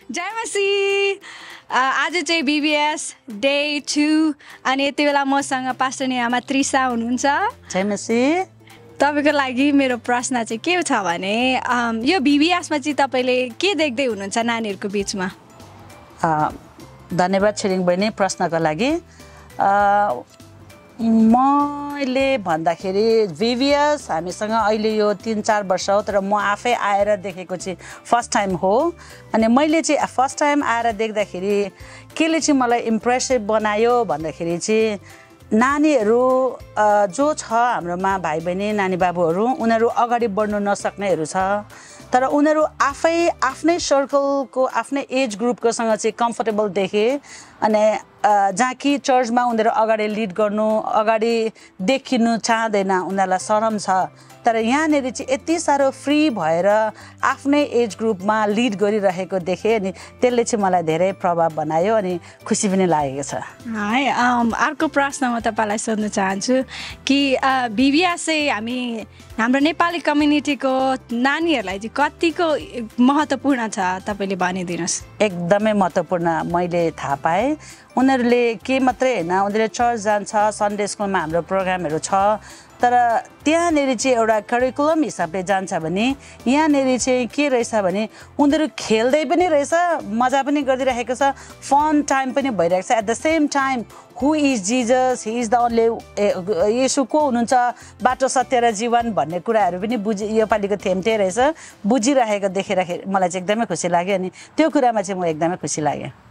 जय मसी आज चाहिँ बीबीएस डे 2 अनि यति बेला मसँग पास्टर नियामा त्रिसा हुनुहुन्छ। जय मसी। तपाईको लागि मेरो प्रश्न चाहिँ के छ भने यो बीबीएसमा चाहिँ तपाईले के देख्दै हुनुहुन्छ नानीहरुको बीचमा? धन्यवाद छिरिङ बहिनी प्रश्नको लागि। मैले भन्दाखेरि VBS हामीसँग अहिले यो 3-4 वर्ष हो, तर म आफै आएर देखेको चाहिँ फर्स्ट टाइम हो। अनि मैले चाहिँ फर्स्ट टाइम आएर देख्दाखेरि केले चाहिँ मलाई इम्प्रेसिभ बनायो भन्दाखेरि चाहिँ नानीहरू जो छ हाम्रोमा भाइ बहिनी नानी बाबुहरू उनीहरू अगाडि बढ्नु नसक्नेहरू छ, तर उनीहरू आफ्नै सर्कलको आफ्नै एज ग्रुपकोसँग चाहिँ कम्फर्टेबल देखे। अनि जहाँ कि चर्चमा उनीहरू अगाडि लिड गर्नु अगाडि देखिनु चाहँदैन, उनीहरूलाई शरम छ, तर यहाँनिर चाहिँ यति साह्रो फ्री भएर आफ्नै एज ग्रुपमा लिड गरिरहेको देखेँ। अनि त्यसले चाहिँ मलाई धेरै प्रभाव बनायो अनि खुसी पनि लागेको छ। है अर्को प्रश्न म तपाईँलाई सोध्न चाहन्छु कि बीबीएस चाहिँ हाम्रो नेपाली कम्युनिटीको नानीहरूलाई चाहिँ कतिको महत्त्वपूर्ण छ तपाईँले भनिदिनुहोस्। एकदमै महत्त्वपूर्ण मैले थाहा पाएँ। उनीहरूले के मात्रै हैन, उनीहरूले चर्च जान्छ, सन्डे स्कुलमा हाम्रो प्रोग्रामहरू छ, तर त्यहाँनिर चाहिँ एउटा करिकुलम हिसाबले जान्छ भने यहाँनिर चाहिँ के रहेछ भने उनीहरू खेल्दै पनि रहेछ, मजा पनि गरिरहेको छ, फन टाइम पनि भइरहेको छ। At the same time who is Jesus, he is the only, Yeshu को हुनुहुन्छ, बाटो सत्य र जीवन भन्ने कुराहरू पनि योपालिको थेम त्यही रहेछ, बुझिरहेको देखेर मलाई चाहिँ एकदमै खुसी लाग्यो। अनि त्यो कुरामा चाहिँ म एकदमै खुसी लागेँ।